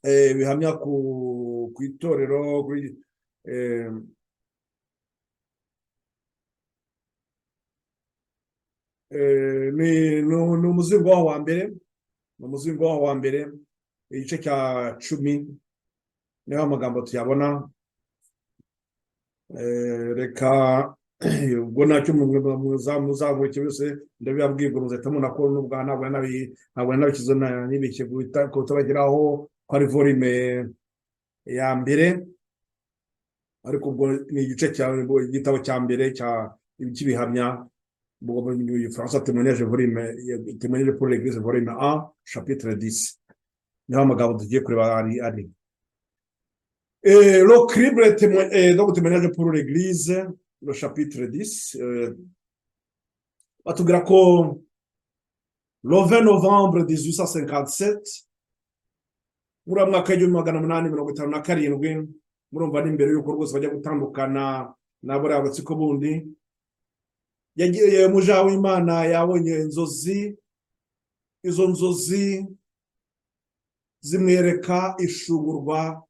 Bihamya ku itorero kuri ni umuzingo waho wa mbere, ni umuzingo waho wa mbere, igice cya 10, niho amagambo tuyabona. Reka ubwo nacyo muzamurike byose ndabibabwirwa, muzahita mubona ko nubwo ntabwo nabishyize nibeshye kutabageraho ko ari volume ya mbere, ariko ubwo ni igice cya igitabo cya mbere cy'ibihamya, ubwo mu Gifaransa témoignage, volume témoignage pour l'Église, volume 1, chapitre 10, niho amagambo tugiye kureba ari. Le crible donc témoignage pour l'Église, le chapitre 10, batubwira ko le 20 novembre 1857, muri uwo mwaka w'1857, murumva ni mbere y'uko rwose bajya gutandukana na buriya gatsiko bundi, yagiye muja w'Imana yabonye inzozi. Izo nzozi zimwereka ishungurwa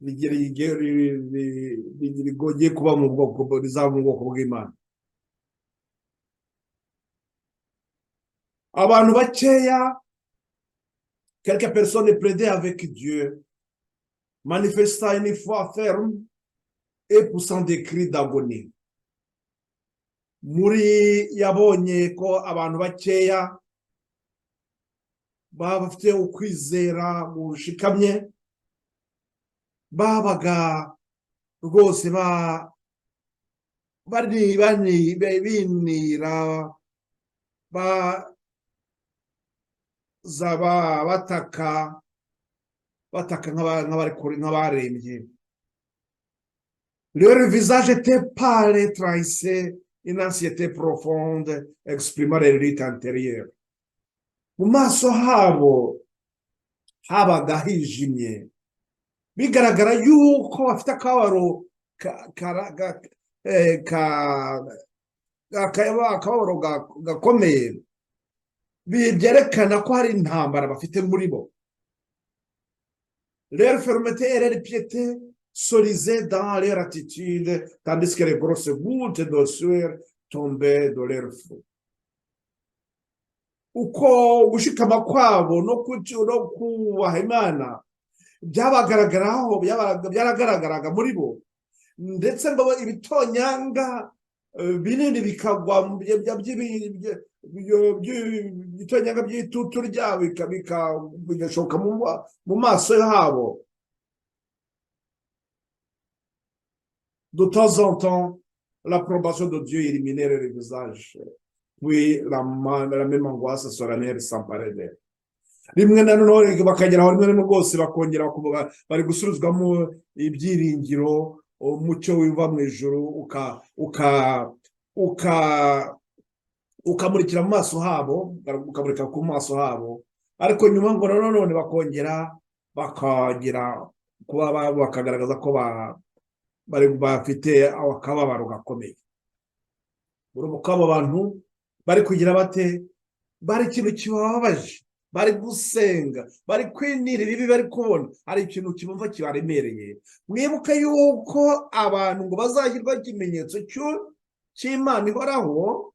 rigiye kuba mu bwoko, rizaba mu bwoko bw'Imana. Abantu bakeya, quelques personnes plaidaient avec Dieu, manifestant une foi ferme et poussant des cris d'agonie. Muri yabonye ko abantu bakeya baba bafite ukwizera gushikamye, babaga rwose binira, baza bataka bataka nk'abarembye. Leur visage était pâle et trahissait une anxiété profonde exprimant leur lutte intérieure. Mu maso habo habaga hijimye, bigaragara yuko bafite akababaro gakomeye, byerekana ko hari intambara bafite muri bo. Leur fermeté et leur piété se lisaient dans leur attitude, tandis que les grosses gouttes de sueur tombaient de leur front. Uko gushikama kwabo no kubaha Imana byabagaragaraho, byaragaragaraga muri bo, ndetse ngo ibitonyanga binini bikagwa, ibitonyanga by'itutu ryabo bigashoka mu maso yabo. De temps en temps, l'approbation de Dieu illuminait leur visage, puis la même angoisse solennelle s'emparait d'elle. Rimwe na none bakagera aho, rimwe na rimwe rwose bakongera kuvuga bari gusubizwamo ibyiringiro, umucyo wiva mu ijuru ukamurikira mu maso habo, ukamurika ku maso habo, ariko nyuma ngo nanone bakongera bakagira kuba bakagaragaza ko bafite akababaro gakomeye. Urumva ko abo bantu bari kugira bate? Bari ikintu kibababaje, bari gusenga, bari kwinira ibibi bari kubona, hari ikintu kibumva kibaremereye. Mwibuke yuko abantu ngo bazashyirwaho ikimenyetso cy'Imana ihoraho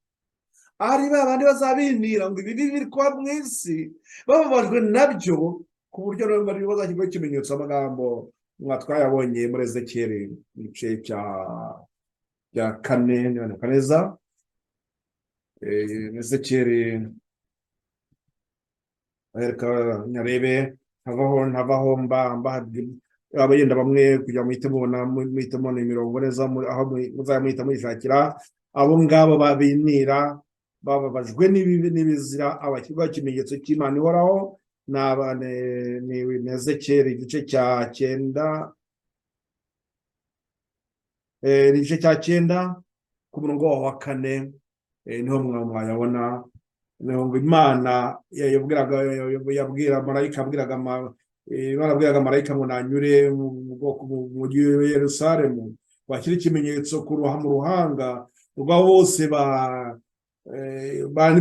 ari ba bandi bazabinira ngo ibibi biri kuba mu isi, bababajwe nabyo ku buryo bazashyirwaho ikimenyetso. Amagambo twayabonye muri Ezekiyeli, igice cya 4, niba neza, Ezekiyeli, reka nyarebe ntavaho ntavaho mba yenda bamwe kugira ngo muhite mubona, muhite mubona imirongo neza aho muzajya muhita muyishakira. Abo ngabo babinira bababajwe n'ibibi n'ibizira, abashyirwaho ikimenyetso cy'Imana ihoraho ni Ezekiyeli igice cya 9, igice cya 9 ku murongo wa 4, niho mwayabona. Ngo Imana yabwira marayika, abwiraga Imana abwiraga marayika ngo nanyure mu bwoko mu mujyi wa Yerusalemu, bashyira ikimenyetso mu ruhanga rwa bose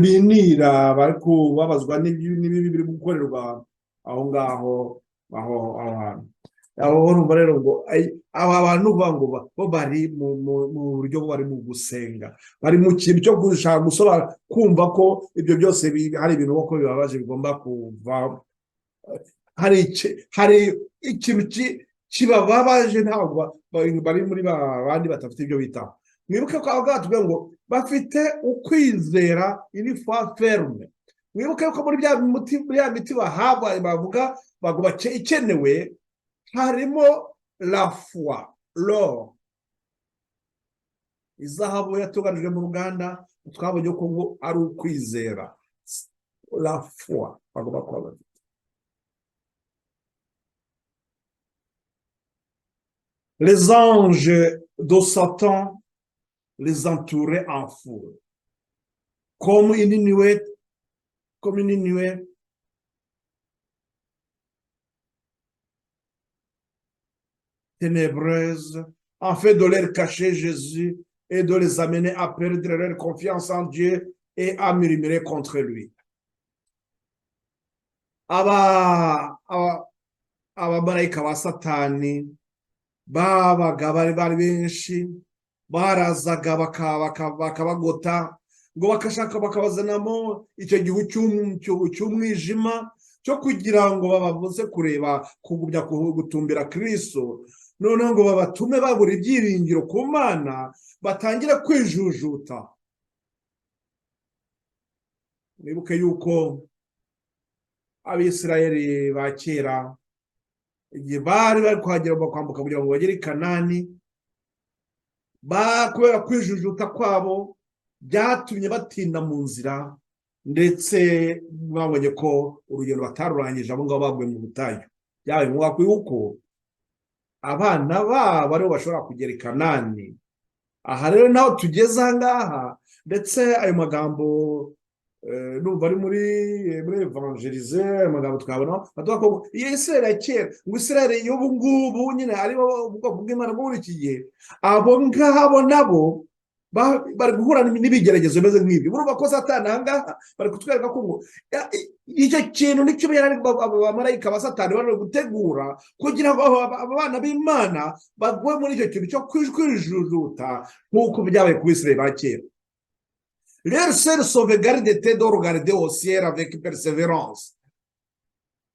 binira, bari kubabazwa n'ibibi biri gukorerwa aho ngaho. Aho hantu aho urumva rero ngo aba bantu uvuga ngo bo bari mu buryo, bari mu gusenga, bari mu kintu cyo gushaka gusobanura, kumva ko ibyo byose hari ibintu ko bibabaje bigomba kuva, hari ikintu kibababaje. Ntabwo bari muri ba bandi badafite ibyo bitaho. Mwibuke ko aho ngaho ngo bafite ukwizera, une foi ferme. Mwibuke ko muri ya miti bahabwa, bavuga bavuga ikenewe, harimo la foi, l'or, izahabu yatunganijwe mu ruganda. Twabonye ko ngo ari ukwizera, la foi bagomba kuba bafite. Les anges de Satan les entouraient en foule, comme une nuée ténébreuse, afin de leur cacher Jésus et de les amener à perdre leur confiance en Dieu et à murmurer contre lui. Aba abamarayika ba Satani babaga bari benshi, barazaga bakabagota, ngo bakashaka bakabazanamo icyo gihu cy'umwijima cyo kugira ngo bababuze kureba, kugumya gutumbira Kristo, noneho ngo babatume babura ibyiringiro ku Mana, batangire kwijujuta. Mwibuke yuko Abisirayeli ba kera, igihe bari kuhagera bakwambuka kugira ngo bagere i Kanani, kubera kwijujuta kwabo byatumye batinda mu nzira, ndetse babonye ko urugendo batarurangije, abo ngabo baguye mu butayu. Byabaye ngombwa yuko abana babo aribo bashobora kugera i Kanani. Aha rero naho tugeze aha ngaha, ndetse ayo magambo numva ari muri évangéliser, ayo magambo twabona baduha ko iyo Isirayeli ya kera, ngo Isirayeli y'ubu ngubu nyine, aribo ubwoko bw'Imana bwo muri iki gihe, abo ngabo nabo bari guhura n'ibigeragezo bimeze nk'ibyo. Urumva ko Satani aha ngaha bari kutwereka ko ngo icyo kintu nicyo yari abamarayika ba Satani bari gutegura kugira ngo aba bana b'Imana bagwe muri icyo kintu cyo kwijujuta, nk'uko byabaye ku Bisirayeli ba kera. Leur seule sauvegarde était de regarder au ciel avec persévérance.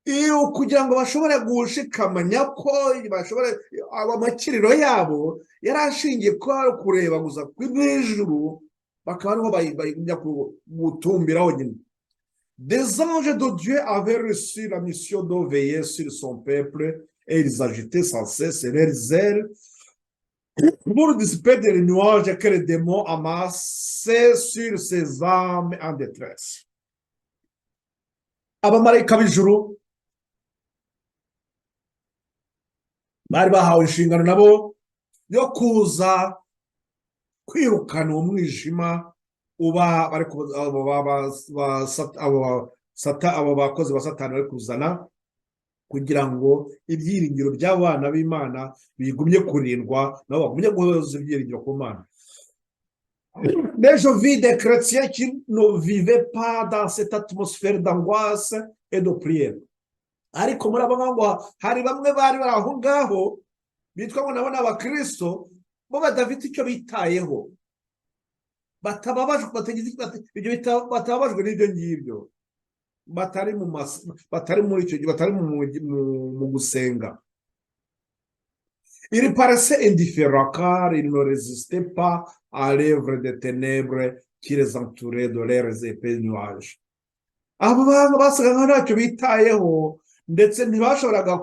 Iyo kugira ngo bashobore gushikamanya ko bashobore, amakiriro yabo yari ashingiye ko ari kureba gusa mu ijuru, bakaba ariho bayigumya gutumbiraho nyine. Des anges de Dieu avaient reçu la mission de veiller sur son peuple et ils agitaient sans cesse leurs ailes pour dissiper des nuages que les démons amassaient sur ces âmes en détresse. Abamarayika b'ijuru bari bahawe inshingano nabo yo kuza kwirukana uwo mwijima uba bari abo bakozi ba Satani bari kuzana, kugira ngo ibyiringiro by'abana b'Imana bigumye kurindwa, nabo bagumye guhoza ibyiringiro ku Mana. Mais je vis des chrétiens qui ne vivaient pas dans cette atmosphère d'angoisse et de prière. Ariko muri abo ngabo hari bamwe bari aho ngaho bitwa ngo nabo ni abakristo, bo badafite icyo bitayeho, batababajwe, ibyo batababajwe n'ibyo ngibyo, batari muri icyo gihe, batari mu gusenga. Il paraissait indifférent car il ne résistait pas à l'œuvre des ténèbres qui les entourait de leurs épais nuages. Abo bantu basaga nkaho ntacyo bitayeho, ndetse ntibashoboraga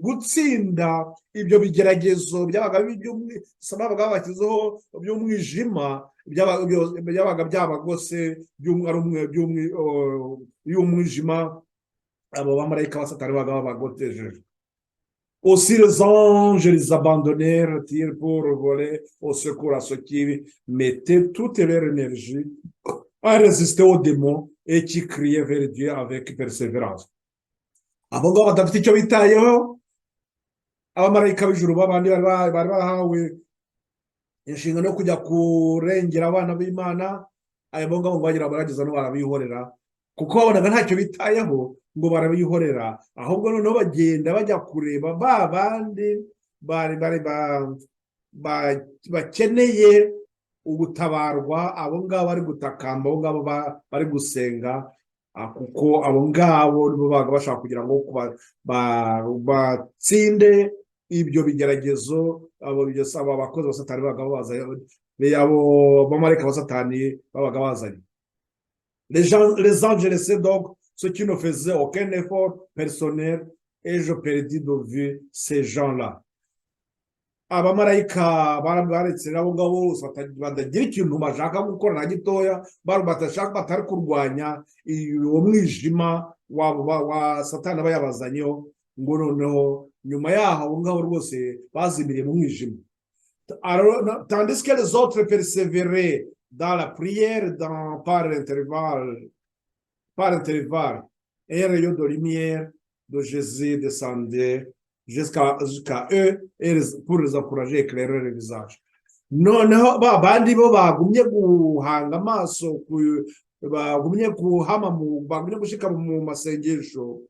gutsinda ibyo bigeragezo byabaga babashyizeho by'umwijima, byabaga byabagose y'umwijima, abo bamarayika ba Satani babaga babagotejeje. Aussi les anges les abandonnèrent pour voler au secours à ceux qui mettaient toute leur énergie à résister aux démons et qui criaient vers Dieu avec persévérance. Abo ngabo badafite icyo bitayeho, abamarayika b'ijuru babandi bari bahawe inshingano yo kujya kurengera abana b'Imana, abo ngabo ngo bagira barageza no barabihorera, kuko babonaga ntacyo bitayeho. Ngo barabihorera, ahubwo noneho bagenda bajya kureba ba bandi bari bari bakeneye ugutabarwa, abo ngabo bari gutakamba, abo ngabo bari gusenga, kuko abo ngabo nibo babaga bashaka kugira ngo batsinde ibyo bigeragezo. Abo bakozi ba Satani babaga bazanye, abo bamarayika ba Satani babaga bazanye. Les anges laissaient donc ceux qui ne faisaient aucun effort personnel et je perdis de vue ces gens-là. Abamarayika baretse nabo ngabo bose batagira ikintu bashaka gukora na gitoya, badashaka, batari kurwanya uwo mwijima wa Satani aba yabazanyeho. Ngo noneho nyuma yaho abo ngabo rwose bazimiriye mu mwijima. Tandis que les autres persévéraient dans la prière par intervalle, un rayon de lumière de Jésus descendait jusqu'à eux et pour les encourager, éclairer le visage. Noneho ba bandi bo bagumye guhanga amaso, bagumye guhama, bagumye gushika mu masengesho,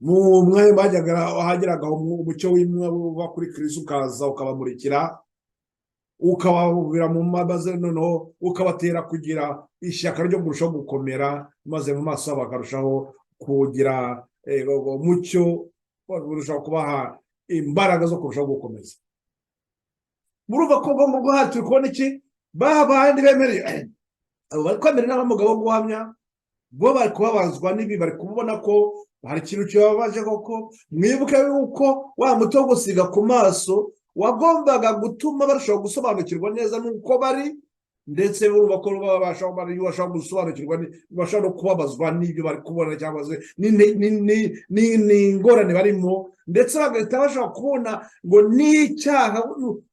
mu mwanya bajyaga hageraga umucyo w'imwe uva kuri Kirisitu ukaza ukabamurikira, ukababwira mu maze noneho ukabatera kugira ishyaka ryo kurushaho gukomera, maze mu maso yabo bakarushaho kugira umucyo, urushaho kubaha imbaraga zo kurushaho gukomeza. Murumva ko mu guha turi kubona iki? Ba bandi bemereye, abo bari kwemera inama y'umugabo wo guhamya, bo bari kubabazwa n'ibi, bari kubona ko hari ikintu kibabaje koko. Mwibuke yuko wa muti wo gusiga ku maso wagombaga gutuma barushaho gusobanukirwa neza n'uko bari, ndetse urumva ko bashobora gusobanukirwa, bashobora no kubabazwa n'ibyo bari kubona cyangwa se n'ingorane barimo, ndetse bagahita bashobora kubona ngo n'icyaha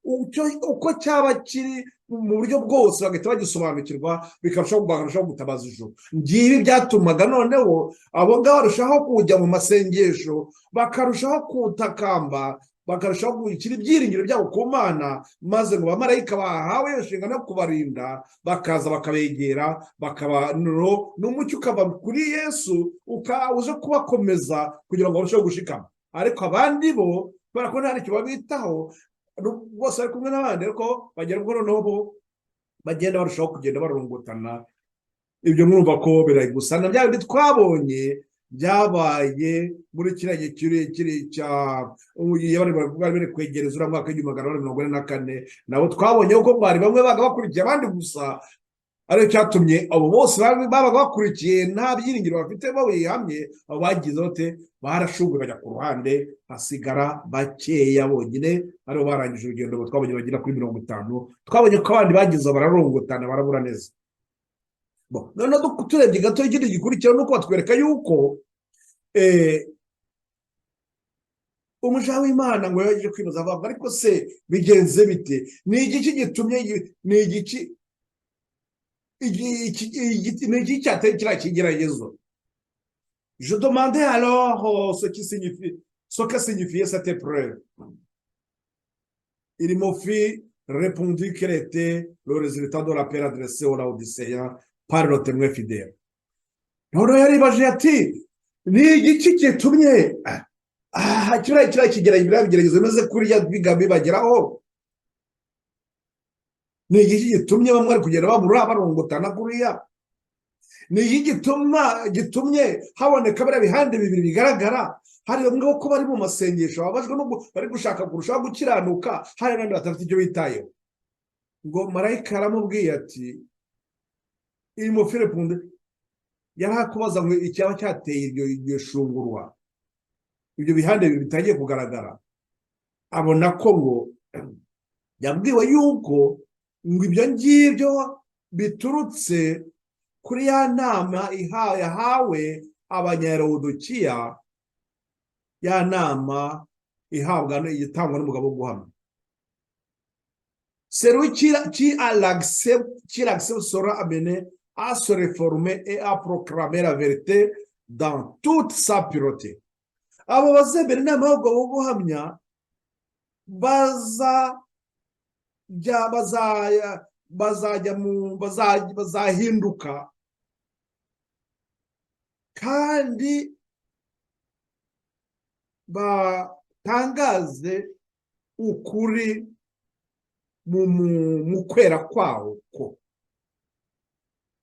uko cyaba kiri mu buryo bwose, bagahita bagisobanukirwa, bikarushaho, bakarushaho gutabaza ijuru. Ngibi byatumaga noneho abo ngabo barushaho kujya mu masengesho, bakarushaho kutakamba, bakarushaho gushyira ibyiringiro byabo ku Mana, maze ngo abamarayika bahawe iyo nshingano yo kubarinda bakaza bakabegera, bakaba n'umucyo ukava kuri Yesu uze kubakomeza kugira ngo barusheho gushikama. Ariko abandi bo, kubera ko nta nicyo babitaho, bose bari kumwe n'abandi, ariko bagera ubwo noneho bo bagenda barushaho kugenda barungutana. Ibyo mwumva ko biri gusa na bya bindi twabonye byabaye muri kiriya gihe kiri cya bari bari kwegereza uriya mwaka w'1444. Nabo twabonye ko bari bamwe baga bakurikiye abandi gusa, ariko cyatumye abo bose babaga bakurikiye nta byiringiro bafite babihamye, abo bagize bate? Barashunguye bajya ku ruhande, hasigara bakeya bonyine aribo barangije urugendo twabonye bagera kuri 50. Twabonye ko abandi bagize bararongotana, barabura neza. Noneho turebye gato ikindi gikurikira, ni uko batwereka yuko umuja w'Imana ngo yaje kwibaza avuga: "Ariko se bigenze bite? Ni igiki gitumye, ni igiki cyateye kiriya kigeragezo?" Je demandais alors ce qui signifie ce que signifiait cette épreuve. Il me fut répondu qu'elle était le résultat de l'appel adressé aux Laodicéens par le témoin fidèle. Noneho yaribaje ati: "Ni igiki gitumye kiriya kigeragezo bimeze kuriya bibageraho? Ni igiki gitumye bamwe bari kugenda babura, barongotana kuriya? Ni iki gitumye haboneka biriya bihande bibiri bigaragara? Hari bamwe ko bari mu masengesho, bababajwe no bari gushaka kurushaho gukiranuka, hari n'abandi badafite icyo bitayeho." Ngo marayika aramubwiye ati, il me fut répondu, yari akubaza ngo icyaba cyateye iryo shungurwa, ibyo bihande bibiri bitangiye kugaragara. Abona ko ngo yabwiwe yuko ngo ibyo ngibyo biturutse kuri ya nama yahawe Abanyarawudukiya, ya nama ihabwa, itangwa n'umugabo wo guhamya. Celui qui l'accepte sera amené à se réformer et à proclamer la vérité dans toute sa pureté. Abo bazemera inama y'umugabo wo guhamya bazajya mu bazahinduka. Kandi batangaze ukuri mu kwera kwawo. Ko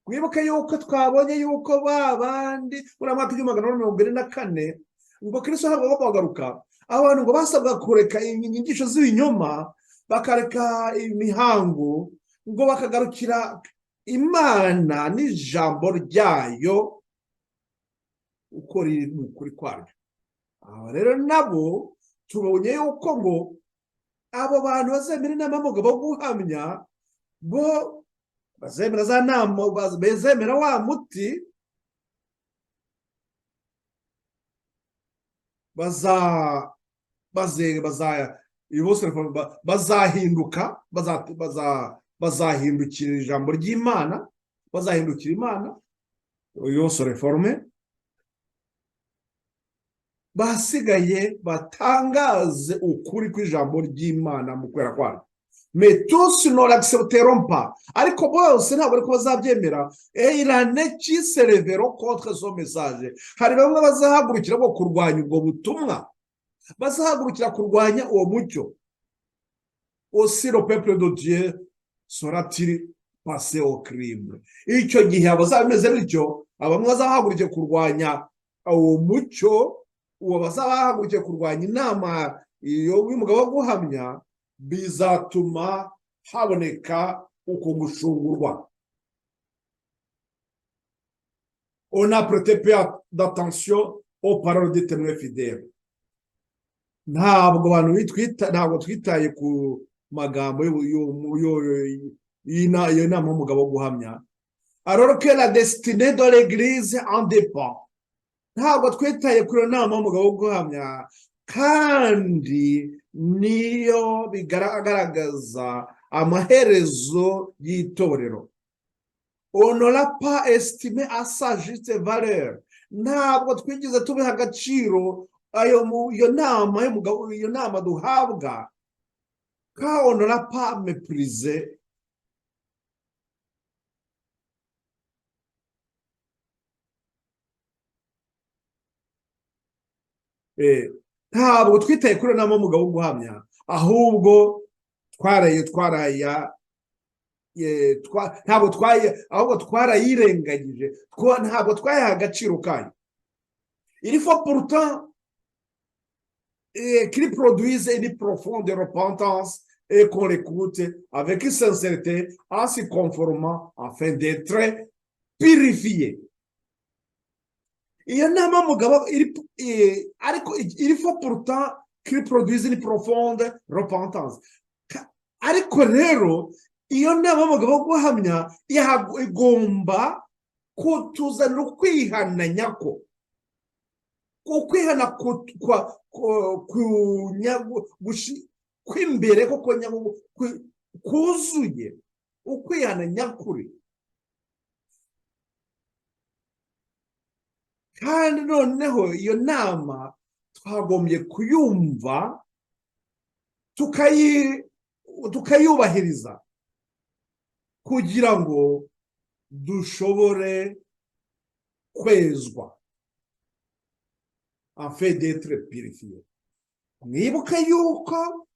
mwibuke yuko twabonye yuko ba bandi muri mwaka 1444, ngo Kristo ntabwo agomba kugaruka, abantu ngo basabwa kureka inyigisho z'ibinyoma, bakareka imihango, ngo bakagarukira Imana n'ijambo ryayo uko riri mu kuri kwaryo. Aba rero nabo tubonye yuko ngo abo bantu bazemera inama y'umugabo wo guhamya, bo bazemera za nama, bazemera wa muti, bazahinduka, bazahindukira ijambo ry'Imana, bazahindukira Imana yose, réforme. Basigaye batangaze ukuri kw'ijambo ry'Imana mu kwera kwaryo. Mais tous ne l'accepteront pas, ariko bose ntabwo ariko bazabyemera. Et il en est qui se lèveront contre son message, hari bamwe bazahagurukira bwo kurwanya ubwo butumwa, bazahagurukira kurwanya uwo mucyo. Aussi le peuple de Dieu sera-t-il passé au crible. Icyo gihe abazaba bimeze bityo, bamwe bazahagurukiye kurwanya uwo mucyo, uwo bazaba bahagurukiye kurwanya inama y'umugabo wo guhamya, bizatuma haboneka uko gushungurwa. On a prêté peu d'attention aux paroles des témoins fidèles, ntabwo abantu twita, ntabwo twitaye ku magambo y'iyo nama y'umugabo wo guhamya, alors que la destinée de l'Église en dépend. Ntabwo twitaye kuri iyo nama y'umugabo wo guhamya, kandi niyo bigaragaza amaherezo y'itorero. On ne l'a pas estimé à sa juste valeur, ntabwo twigeze tubiha agaciro ayo iyo nama y'umugabo, iyo nama duhabwa. Car on ne l'a pas méprisé. Ntabwo twitaye kuri iyo nama y'umugabo wo guhamya, ahubwo twaraye twaraya ntabwo twaye, ahubwo twarayirengagije, ntabwo twayaha agaciro kayo. Il faut pourtant qu'il produise une profonde repentance et qu'on l'écoute avec sincérité en s'y conformant afin d'être purifié. Iyo nama mugabo, ariko il faut pourtant qu'il produise une profonde repentance, ariko rero iyo nama mugabo wo guhamya igomba kutuzanira ukwihana nyako, ukwihana kw'imbere koko kuzuye, ukwihana nyakuri. Kandi noneho iyo nama twagombye kuyumva, tukayubahiriza kugira ngo dushobore kwezwa, afin d'être purifié. Mwibuke yuko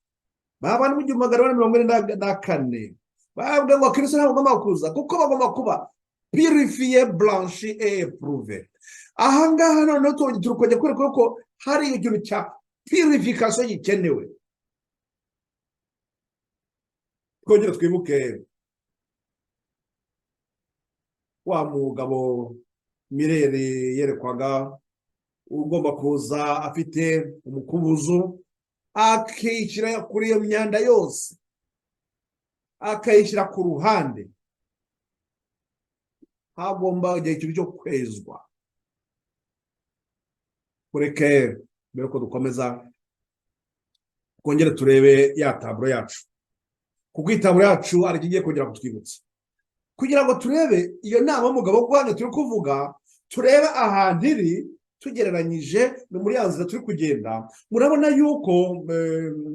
baba mu 1444 bababwira ngo Kristo ntabwo agomba kuza kuko bagomba kuba purifié, blanchi et éprouvé. Ahangaha noneho turi kujya kwereka ko hari ikintu cya purification gikenewe. Twongere twibuke wa mugabo Miller yerekwaga, ugomba kuza afite umukubuzo, akishyira kuri iyo myanda yose, akayishyira ku ruhande. Hagomba igihe kintu cyo kwezwa. Kureke mbere ko dukomeza, twongere turebe ya tableau yacu, kuko iyi tableau yacu ari igiye kongera kutwibutsa kugira ngo turebe iyo nama y'umugabo wo guhamya turi kuvuga, turebe ahantu iri tugereranyije ni muri ya nzira turi kugenda. Murabona yuko